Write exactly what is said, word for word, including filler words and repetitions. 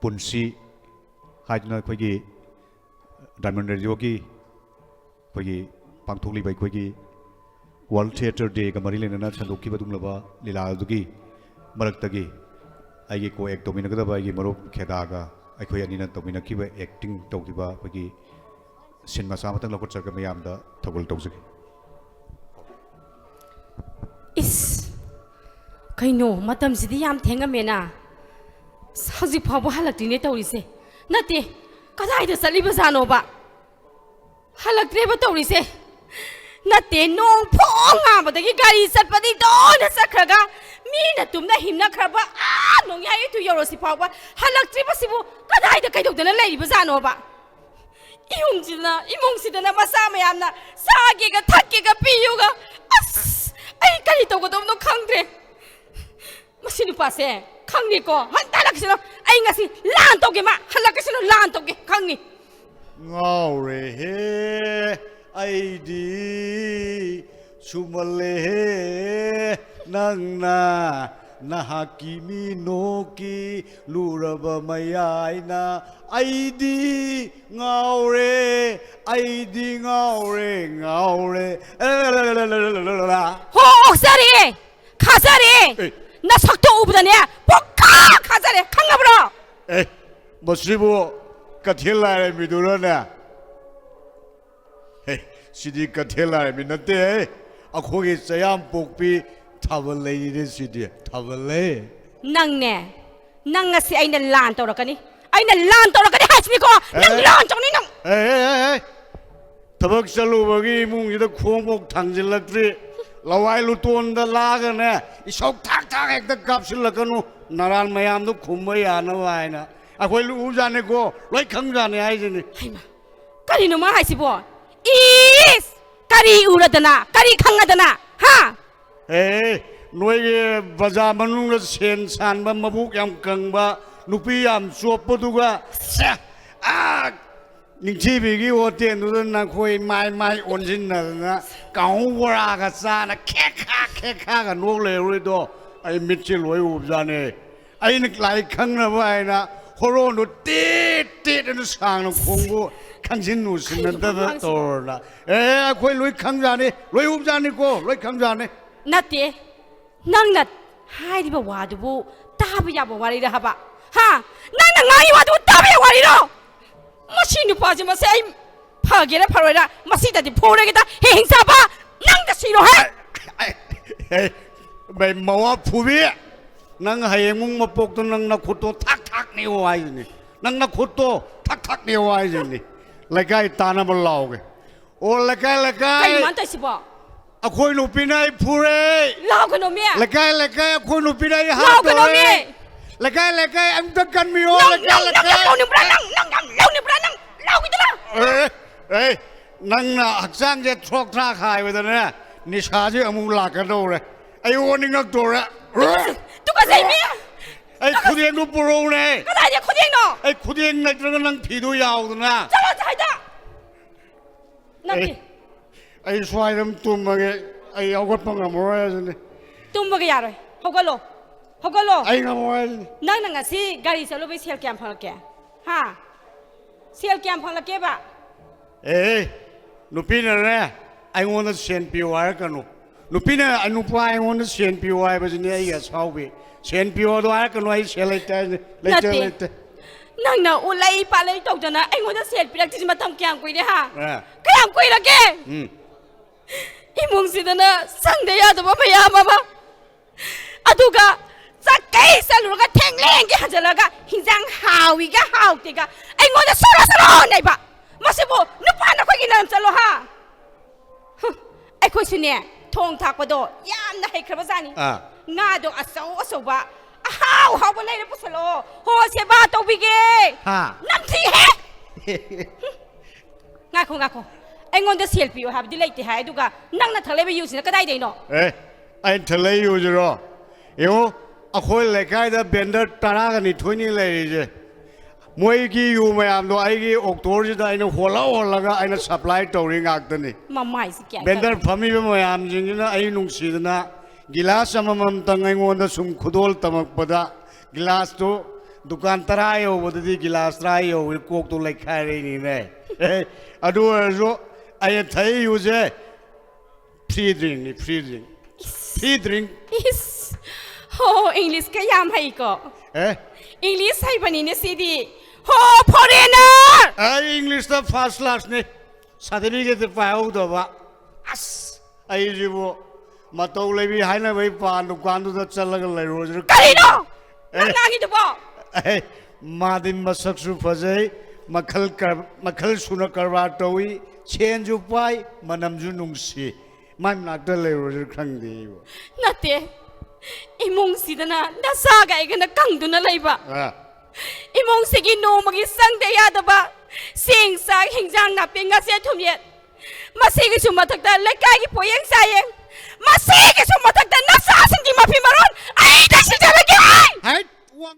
ꯄꯨꯟꯁꯤ ꯍꯥꯏꯗꯨꯅ ꯑꯩꯈꯣꯏꯒꯤ ꯗꯥꯏꯃꯟ ꯔꯦꯗꯤꯑꯣꯒꯤ ꯑꯩꯈꯣꯏꯒꯤ ꯄꯥꯡꯊꯣꯛꯂꯤꯕ ꯑꯩꯈꯣꯏꯒꯤ World Theatre Dayꯒ ꯃꯔꯤ ꯂꯩꯅꯅ ꯁꯟꯗꯣꯛꯈꯤꯕ ꯑꯗꯨꯒꯨꯝꯂꯕ ꯂꯤꯂꯥ ꯑꯗꯨꯒꯤ ꯃꯔꯛꯇꯒꯤ ꯑꯩꯒꯤ ꯀꯣ ꯑꯦꯛ ꯇꯧꯃꯤꯟꯅꯒꯗꯕ ꯑꯩꯒꯤ ꯃꯔꯨꯞ ꯈꯦꯗꯥꯒ ꯑꯩꯈꯣꯏ ꯑꯅꯤꯅ ꯇꯧꯃꯤꯟꯅꯈꯤꯕ ꯑꯦꯛꯇꯤꯡ ꯇꯧꯈꯤꯕ ꯑꯩꯈꯣꯏꯒꯤ ꯁꯤꯟ ꯃꯆꯥ ꯑꯃꯇꯪ ꯂꯧꯈꯠꯆꯔꯒ ꯃꯌꯥꯝꯗ ꯊꯧꯒꯜ ꯇꯧꯖꯒꯦ꯫ ꯏꯁ, ꯀꯩꯅꯣ, ꯃꯇꯝꯁꯤꯗꯤ ꯌꯥꯝ ꯊꯦꯡꯉꯝꯃꯦꯅ꯫ ꯑꯁ, ꯍꯧꯖꯤꯛ ꯐꯥꯎꯕ ꯍꯜꯂꯛꯇ꯭ꯔꯤꯅꯦ ꯇꯧꯔꯤꯁꯦ꯫ ꯅꯠꯇꯦ, ꯀꯗꯥꯏꯗ ꯆꯠꯂꯤꯕꯖꯥꯠꯅꯣꯕ? ꯍꯜꯂꯛꯇ꯭ꯔꯦꯕ ꯇꯧꯔꯤꯁꯦ꯫ ꯅꯠꯇꯦ, ꯅꯣꯡ ꯐꯣꯡ ꯉꯥꯕꯗꯒꯤ ꯒꯥꯔꯤ ꯆꯠꯄꯗꯤ ꯂꯣꯏꯅ ꯆꯠꯈ꯭ꯔꯒ, ꯃꯤꯅ ꯇꯨꯝꯅ ꯍꯤꯞꯅꯈ꯭ꯔꯕ ꯑꯥ ꯅꯣꯡꯌꯥꯏ ꯏꯊꯨ ꯌꯧꯔꯁꯤ ꯐꯥꯎꯕ ꯍꯜꯂꯛꯇ꯭ꯔꯤꯕꯁꯤꯕꯨ ꯀꯗꯥꯏꯗ ꯀꯩꯗꯧꯗꯅ ꯂꯩꯔꯤꯕꯖꯥꯠꯅꯣꯕ? ꯏꯃꯨꯡꯁꯤꯗꯅ, ꯏꯃꯨꯡꯁꯤꯗꯅ ꯃꯆꯥ ꯃꯌꯥꯝꯅ ꯆꯥꯒꯦꯒ ꯊꯛꯀꯦꯒ ꯄꯤꯌꯨꯒ, ꯑꯁ, ꯑꯩ ꯀꯔꯤ ꯇꯧꯒꯗꯕꯅꯣ ꯈꯪꯗ꯭ꯔꯦ꯫ ꯃꯁꯤ ꯅꯨꯄꯥꯁꯦ ꯈꯪꯅꯤꯀꯣ, ꯍꯟꯇ ꯍꯜꯂꯛꯁꯤꯅꯣ꯫ ꯑꯩ ꯉꯁꯤ ꯂꯥꯟ ꯇꯧꯒꯦ, ꯃꯥ ꯍꯜꯂꯛꯀꯁꯤꯅꯣ, ꯂꯥꯟ ꯇꯧꯒꯦ, ꯈꯪꯅꯤ꯫ ꯉꯥꯎꯔꯦꯍꯦ ꯑꯩꯗꯤ, ꯁꯨꯝꯍꯜꯂꯦꯍꯦ ꯅꯪꯅ ꯅꯍꯥꯛꯀꯤ ꯃꯤꯅꯣꯛꯀꯤ ꯂꯨꯔꯕ ꯃꯌꯥꯏꯅ꯫ ꯑꯩꯗꯤ ꯉꯥꯎꯔꯦ, ꯑꯩꯗꯤ ꯉꯥꯎꯔꯦ, ꯉꯥꯎꯔꯦ꯫ ꯍꯣ, ꯑꯣꯛꯆꯔꯦ, ꯈꯥꯖꯔꯦ꯫ ꯑꯦ꯫ ꯅꯁꯛꯇꯣ ꯎꯕꯗꯅꯦ ꯄꯣꯛꯈꯥ ꯈꯥꯖꯔꯦ, ꯈꯪꯉꯕ꯭ꯔꯣ? ꯑꯦ, ꯃꯁꯤꯕꯨ ꯀꯩꯊꯦꯜ ꯂꯥꯏꯔꯦꯝꯕꯤꯗꯨꯔꯅꯦ? ꯍꯦ, ꯁꯤꯗꯤ ꯀꯩꯊꯦꯜ ꯂꯥꯏꯔꯦꯝꯕꯤ ꯅꯠꯇꯦꯍꯦ꯫ ꯑꯩꯈꯣꯏꯒꯤ ꯆꯌꯥꯝ ꯄꯣꯛꯄꯤ ꯊꯥꯕꯜ ꯂꯩꯅꯤꯅꯦ ꯁꯤꯗꯤ, ꯊꯥꯕꯜ ꯂꯩ꯫ ꯅꯪꯅꯦ, ꯅꯪ ꯉꯁꯤ ꯑꯩꯅ ꯂꯥꯟ ꯇꯧꯔꯛꯀꯅꯤ, ꯑꯩꯅ ꯂꯥꯟ ꯇꯧꯔꯛꯀꯅꯤ ꯍꯥꯏꯁꯤꯅꯤꯀꯣ, ꯅꯪ ꯑꯦ꯫ ꯂꯥꯟ ꯇꯧꯅꯤ ꯅꯪ꯫ ꯑꯦ, ꯑꯦ, ꯑꯦ, ꯑꯦ꯫ ꯊꯕꯛ ꯆꯠꯂꯨꯕꯒꯤ ꯏꯃꯨꯡꯁꯤꯗ ꯈꯣꯡꯐꯥꯎ ꯊꯥꯡꯖꯤꯜꯂꯛꯇ꯭ꯔꯤ꯫ ꯂꯋꯥꯏ ꯂꯨꯇꯣꯟꯗ ꯂꯥꯛꯑꯒꯅꯦ, ꯏꯁꯧ ꯊꯥꯛ ꯊꯥꯛ ꯍꯦꯛꯇ ꯀꯥꯞꯁꯤꯜꯂꯛꯀꯅꯨ, ꯅꯔꯥꯟ ꯃꯌꯥꯝꯗꯣ ꯈꯨꯝꯕ ꯌꯥꯅꯕ ꯍꯥꯏꯅ꯫ ꯑꯩꯈꯣꯏ ꯂꯨ ꯎꯖꯥꯠꯅꯤꯀꯣ, ꯂꯣꯏ ꯈꯪꯖꯥꯠꯅꯤ ꯍꯥꯏꯁꯤꯅꯤ꯫ ꯍꯩꯃꯥ, ꯀꯔꯤꯅꯣ ꯃꯥ ꯍꯥꯏꯁꯤꯕꯣ? ꯏꯁ! ꯀꯔꯤ ꯎꯔꯗꯅ? ꯀꯔꯤ ꯈꯪꯉꯗꯅ? ꯍꯥ? ꯑꯦ, ꯅꯣꯏꯒꯤ ꯕꯖꯥꯔ ꯃꯅꯨꯡꯗ ꯁꯦꯟ ꯁꯥꯟꯕ, ꯃꯕꯨꯛ ꯌꯥꯝ ꯀꯪꯕ, ꯅꯨꯄꯤ ꯌꯥꯝ ꯆꯣꯞꯄꯗꯨꯒ, ꯁꯦ, ꯑꯥ, ꯅꯤꯡꯊꯤꯕꯤꯒꯤ ꯍꯣꯇꯦꯜꯗꯨꯗ ꯅꯈꯣꯏ ꯃꯥꯏ ꯃꯥꯏ ꯑꯣꯟꯁꯤꯟꯅꯗꯅ ꯀꯥꯡꯍꯧ ꯕꯣꯔꯥꯒ ꯆꯥꯅ ꯈꯦꯛꯈꯥ ꯈꯦꯛꯈꯥꯒ ꯅꯣꯛ ꯂꯩꯔꯨꯔꯤꯗꯣ ꯑꯩ ꯃꯤꯠꯁꯦ ꯂꯣꯏ ꯎꯕꯖꯥꯠꯅꯤ꯫ ꯑꯩꯅ ꯂꯥꯏ ꯈꯪꯅꯕ ꯍꯥꯏꯅ ꯈꯣꯔꯣꯟꯗꯣ ꯇꯦꯠ ꯇꯦꯠ ꯑꯅ ꯁꯥꯡꯅ ꯈꯣꯡꯕꯨ ꯈꯪꯖꯤꯟ ꯎꯁꯤꯟꯅꯗꯕ ꯇꯧꯔꯗ꯫ ꯑꯦ, ꯑꯩꯈꯣꯏ ꯂꯣꯏ ꯈꯪꯖꯥꯅꯤ, ꯂꯣꯏ ꯎꯕꯖꯥꯅꯤꯀꯣ, ꯂꯣꯏ ꯈꯪꯖꯥꯅꯤ꯫ ꯅꯠꯇꯦ, ꯅꯪꯅ ꯍꯥꯏꯔꯤꯕ ꯋꯥꯗꯨꯕꯨ ꯇꯥꯕ ꯌꯥꯕ ꯋꯥꯔꯤꯔ ꯍꯥꯏꯕ? ꯍꯥ? ꯅꯪꯅ ꯉꯥꯡꯉꯤ ꯋꯥꯗꯨꯕꯨ ꯇꯥꯕ ꯌꯥꯕ ꯋꯥꯔꯤꯔꯣ? ꯃꯁꯤ ꯅꯨꯄꯥꯁꯦ, ꯃꯁꯦ ꯑꯩ ꯐꯒꯦꯔꯥ ꯐꯔꯣꯏꯔꯥ, ꯃꯁꯤꯗꯗꯤ ꯐꯨꯔꯒꯦꯗ꯫ ꯍꯦ, ꯍꯤꯡꯆꯥꯕ, ꯅꯪꯗ ꯁꯤꯔꯣ ꯍꯦ! ꯑꯦ, ꯑꯦ, ꯚꯥꯏ, ꯃꯋꯥ ꯐꯨꯕꯤ, ꯅꯪ ꯍꯌꯦꯡꯃꯨꯛ ꯃꯄꯣꯛꯇ ꯅꯪ ꯅꯈꯨꯠꯇꯣ ꯊꯥꯛ ꯊꯥꯛ ꯅꯦꯛꯑꯣ ꯍꯥꯏꯁꯤꯅꯤ꯫ ꯅꯪ ꯅꯈꯨꯠꯇꯣ ꯊꯥꯛ ꯊꯥꯛ ꯅꯦꯛꯑꯣ ꯍꯥꯏꯁꯤꯅꯤ꯫ ꯂꯩꯀꯥꯏ ꯇꯥꯅꯕ ꯂꯥꯎꯒꯦ꯫ ꯑꯣ, ꯂꯩꯀꯥꯏ, ꯂꯩꯀꯥꯏ꯫ ꯀꯩꯅꯣ ꯃꯥꯅ ꯇꯧꯔꯤꯁꯤꯕꯣ? ꯑꯩꯈꯣꯏ ꯅꯨꯄꯤꯅ ꯑꯩ ꯐꯨꯔꯦ꯫ ꯂꯥꯎꯒꯅꯣꯃꯤ꯫ ꯂꯩꯀꯥꯏ, ꯂꯩꯀꯥꯏ, ꯑꯩꯈꯣꯏ ꯅꯨꯄꯤꯅ ꯑꯩ ꯂꯥꯎꯒꯅꯣꯃꯤ꯫ ꯍꯥꯠꯇꯣꯔꯦ꯫ ꯂꯩꯀꯥꯏ, ꯂꯩꯀꯥꯏ, ꯑꯝꯇ ꯀꯟꯕꯤꯌꯣ, ꯅꯪ, ꯂꯩꯀꯥꯏ, ꯅꯪ, ꯅꯪ ꯌꯥꯝ ꯂꯩꯀꯥꯏ꯫ ꯂꯥꯎꯅꯤꯡꯕ꯭ꯔꯥ? ꯅꯪ, ꯅꯪ ꯌꯥꯝ ꯂꯥꯎꯅꯤꯡꯕ꯭ꯔꯥ? ꯅꯪ ꯂꯥꯎꯈꯤꯗꯅ꯫ ꯑꯦ, ꯑꯦ, ꯅꯪꯅ ꯍꯛꯆꯥꯡꯁꯦ ꯊ꯭ꯔꯣꯛ ꯊ꯭ꯔꯥꯛ ꯍꯥꯏꯕꯗꯅꯦ, ꯅꯤꯁꯥꯁꯦ ꯑꯃꯨꯛ ꯂꯥꯛꯀꯗꯧꯔꯦ꯫ ꯑꯩ ꯑꯣꯅꯤꯡꯉꯛꯇꯧꯔꯦ꯫ ꯇꯨꯀꯠꯆꯩꯃꯤ! ꯑꯩ ꯈꯨꯗꯦꯡꯗꯨ ꯄꯨꯔꯛꯎꯅꯦ꯫ ꯀꯗꯥꯏꯗ ꯈꯨꯗꯦꯡꯅꯣ? ꯑꯩ ꯈꯨꯗꯦꯡ ꯅꯠꯇ꯭ꯔꯒ ꯅꯪ ꯐꯤꯗꯨ ꯌꯥꯎꯗꯅ꯫ ꯆꯠꯂꯣ ꯑꯁ꯭ꯋꯥꯏꯗ! ꯅꯠꯇꯦ꯫ ꯑꯩ, ꯑꯩ ꯁ꯭ꯋꯥꯏꯗ ꯑꯗꯨꯝ ꯇꯨꯝꯃꯒꯦ꯫ ꯑꯩ ꯍꯧꯒꯠꯄ ꯉꯝꯃꯔꯣꯏ ꯍꯥꯏꯁꯤꯅꯤ꯫ ꯇꯨꯝꯕꯒ ꯌꯥꯔꯣꯏ꯫ ꯍꯧꯒꯠꯂꯣ꯫ ꯍꯧꯒꯠꯂꯣ꯫ ꯑꯩ ꯉꯝꯃꯔꯣꯏ ꯍꯥꯏꯁꯤꯅꯤ꯫ ꯅꯪꯅ ꯉꯁꯤ ꯒꯥꯔꯤ ꯆꯠꯂꯨꯕꯩ ꯁꯦꯜ ꯀꯌꯥꯝ ꯐꯪꯉꯛꯀꯦ? ꯍꯥ? ꯁꯦꯜ ꯀꯌꯥꯝ ꯐꯪꯂꯛꯀꯦꯕ? ꯑꯦ, ꯅꯨꯄꯤꯅꯅꯦ ꯑꯩꯉꯣꯟꯗ ꯁꯦꯟ ꯄꯤꯌꯨ ꯍꯥꯏꯔꯛꯀꯅꯨ꯫ ꯅꯨꯄꯤꯅ ꯅꯨꯄꯥ ꯑꯩꯉꯣꯟꯗ ꯁꯦꯟ ꯄꯤꯌꯨ ꯍꯥꯏꯕꯁꯤꯅꯦ ꯑꯩꯒꯤ ꯑꯁꯥꯎꯕꯤ꯫ ꯁꯦꯟ ꯄꯤꯌꯨ ꯑꯗꯨ ꯍꯥꯏꯔꯛꯀꯅꯨ, ꯑꯩ ꯁꯦꯜ ꯂꯩꯇꯦ ꯍꯥꯏꯁꯤꯅꯤ꯫ ꯂꯩꯇꯦ, ꯅꯠꯇꯦ꯫ ꯂꯩꯇꯦ꯫ ꯅꯪꯅ ꯎꯂꯩ ꯄꯥꯂꯩ ꯇꯧꯗꯅ ꯑꯩꯉꯣꯟꯗ ꯁꯦꯜ ꯄꯤꯔꯛꯇ꯭ꯔꯤꯁꯤ ꯃꯇꯝ ꯀꯌꯥꯝ ꯀꯨꯏꯔꯦ, ꯍꯥ? ꯑꯦ꯫ ꯀꯌꯥꯝ ꯀꯨꯏꯔꯒꯦ? ꯎꯝ꯫ ꯏꯃꯨꯡꯁꯤꯗꯅ ꯆꯪꯗ ꯌꯥꯗꯕ ꯃꯌꯥꯝ ꯑꯃ꯫ ꯑꯗꯨꯒ ꯆꯠꯀꯩ ꯆꯠꯂꯨꯔꯒ ꯊꯦꯡꯂꯦꯡꯒꯤ ꯍꯟꯖꯤꯜꯂꯒ ꯍꯤꯟꯖꯥꯡ ꯍꯥꯎꯏꯒ ꯍꯥꯎꯇꯦꯒ ꯑꯩꯉꯣꯟꯗ ꯁꯣꯔꯣ ꯁꯣꯔꯣ ꯅꯩꯕ꯫ ꯃꯁꯤꯕꯨ ꯅꯨꯄꯥ ꯅꯈꯣꯏꯒꯤ ꯅꯔꯝ ꯆꯠꯂꯣ ꯍꯥ? ꯍꯨꯝ, ꯑꯩꯈꯣꯏꯁꯨꯅꯦ, ꯊꯣꯡ ꯊꯥꯛꯄꯗꯣ ꯌꯥꯝꯅ ꯍꯩꯈ꯭ꯔꯕ ꯖꯥꯠꯅꯤ꯫ ꯑꯥ꯫ ꯉꯥꯗꯣ ꯑꯆꯧ ꯑꯆꯧꯕ, ꯑꯍꯥꯎ ꯑꯍꯥꯎꯕ ꯂꯩꯔ ꯄꯨꯁꯜꯂꯛꯑꯣ꯫ ꯍꯣ, ꯁꯦꯕꯥ ꯇꯧꯕꯤꯒꯦ꯫ ꯍꯥ꯫ ꯅꯝꯊꯤꯍꯦ! ꯍꯨꯝ꯫ ꯉꯥꯏꯈꯣ, ꯉꯥꯏꯈꯣ꯫ ꯑꯩꯉꯣꯟꯗ ꯁꯦꯜ ꯄꯤꯌꯣ ꯍꯥꯏꯕꯗꯤ ꯂꯩꯇꯦ ꯍꯥꯏ, ꯑꯗꯨꯒ ꯅꯪꯅ ꯊꯛꯂꯛꯏꯕ ꯌꯨꯁꯤꯅ ꯀꯗꯥꯏꯗꯩꯅꯣ? ꯑꯦ, ꯑꯩꯅ ꯊꯛꯂꯛꯏ ꯌꯨꯁꯤꯔꯣ? ꯌꯦꯡꯉꯣ, ꯑꯩꯈꯣꯏ ꯂꯩꯀꯥꯏꯗ vendor ꯇꯔꯥꯒ ꯅꯤꯊꯣꯏꯅꯤ ꯂꯩꯔꯤꯁꯦ꯫ ꯃꯣꯏꯒꯤ ꯌꯨ ꯃꯌꯥꯝꯗꯣ ꯑꯩꯒꯤ ꯑꯣꯛꯇꯣꯁꯤꯗ ꯑꯩꯅ ꯍꯣꯜꯂ ꯍꯣꯜꯂꯒ ꯑꯩꯅ supply ꯇꯧꯔꯤ ꯉꯥꯛꯇꯅꯤ꯫ ꯃꯃꯥꯏꯁꯤ ꯒ꯭ꯌꯥꯟ vendor ꯇꯥꯗꯦ꯫ ꯐꯝꯃꯤꯕ ꯃꯌꯥꯝꯁꯤꯡꯁꯤꯅ ꯑꯩ ꯅꯨꯡꯁꯤꯗꯅ ꯒꯤꯂꯥꯁ ꯑꯃꯃꯝꯇꯪ ꯑꯩꯉꯣꯟꯗ ꯁꯨꯝ ꯈꯨꯗꯣꯜ ꯇꯝꯃꯛꯄꯗ ꯒꯤꯂꯥꯁꯇꯨ ꯗꯨꯀꯥꯟ ꯇꯔꯥ ꯌꯧꯕꯗꯗꯤ ꯒꯤꯂꯥꯁ ꯇꯔꯥ ꯌꯧꯕꯗꯤ ꯀꯣꯛꯇꯣ ꯂꯩꯈꯥꯏꯔꯛꯏꯅꯤꯅꯦ꯫ ꯑꯗꯨ ꯑꯣꯏꯔꯁꯨ ꯑꯩꯅ ꯊꯛꯏ ꯌꯨꯁꯦ free drink ꯅꯤ, free drink꯫ Free drink꯫ ꯏꯁ, ꯍꯣ, ꯏꯪꯂꯤꯁꯀ ꯌꯥꯝ ꯍꯩꯀꯣ꯫ ꯑꯦ ꯏꯪꯂꯤꯁ ꯍꯩꯕꯅꯤꯅꯦ ꯁꯤꯗꯤ꯫ ꯍꯣ, ꯐꯣꯔꯦꯅꯔ! ꯑꯩ ꯏꯪꯂꯤꯁꯇ first class ꯅꯤ꯫ ꯁꯥꯔꯇꯤꯐꯤꯀꯦꯠꯇꯤ ꯄꯥꯏꯍꯧꯗꯕ꯫ ꯑꯁ, ꯑꯩꯁꯤꯕꯨ ꯃꯇꯧ ꯂꯩꯕꯤ ꯍꯥꯏꯅꯕꯩ ꯄꯥꯟ ꯗꯨꯀꯥꯟꯗꯨꯗ ꯆꯠꯂꯒ ꯂꯩꯔꯨꯔꯁꯤꯔ ꯀꯔꯤꯅꯣ? ꯑꯦ꯫ ꯅꯪ ꯉꯥꯡꯉꯤꯗꯨꯕꯣ? ꯑꯦ, ꯃꯥꯗꯤ ꯃꯁꯛꯁꯨ ꯐꯖꯩ, ꯃꯈꯜ ꯀꯔ-, ꯃꯈꯜ ꯁꯨꯅ ꯀꯔꯕꯥꯔ ꯇꯧꯏ, ꯁꯦꯟꯁꯨ ꯄꯥꯏ, ꯃꯅꯝꯁꯨ ꯅꯨꯡꯁꯤ꯫ ꯃꯥꯏ ꯃꯅꯥꯛꯇ ꯂꯩꯔꯨꯔꯁꯤꯔ ꯈꯪꯗꯦ ꯑꯩꯕꯨ꯫ ꯅꯠꯇꯦ꯫ ꯏꯃꯨꯡꯁꯤꯗꯅ ꯅꯆꯥꯒ ꯑꯩꯒꯅ ꯀꯪꯗꯨꯅ ꯂꯩꯕ꯫ ꯑ, ꯏꯃꯨꯡꯁꯤꯒꯤ ꯅꯣꯡꯃꯒꯤ ꯆꯪꯗ ꯌꯥꯗꯕ ꯆꯦꯡ, ꯆꯥꯛ, ꯍꯤꯟꯖꯥꯡ ꯅꯥꯄꯤ, ꯉꯥꯆꯦꯠ ꯊꯨꯝꯆꯦꯠ꯫ ꯃꯁꯤꯒꯤꯁꯨ ꯃꯊꯛꯇ ꯂꯩꯀꯥꯏꯒꯤ ꯄꯣꯌꯦꯡ ꯆꯥꯌꯦꯡ꯫ ꯃꯁꯤꯒꯤꯁꯨ ꯃꯊꯛꯇ ꯅꯆꯥꯁꯤꯡꯒꯤ ꯃꯐꯤ ꯃꯔꯣꯟ ꯑꯩꯅ ꯁꯤꯖꯔꯒꯦ꯫ ꯍꯥꯏꯠ!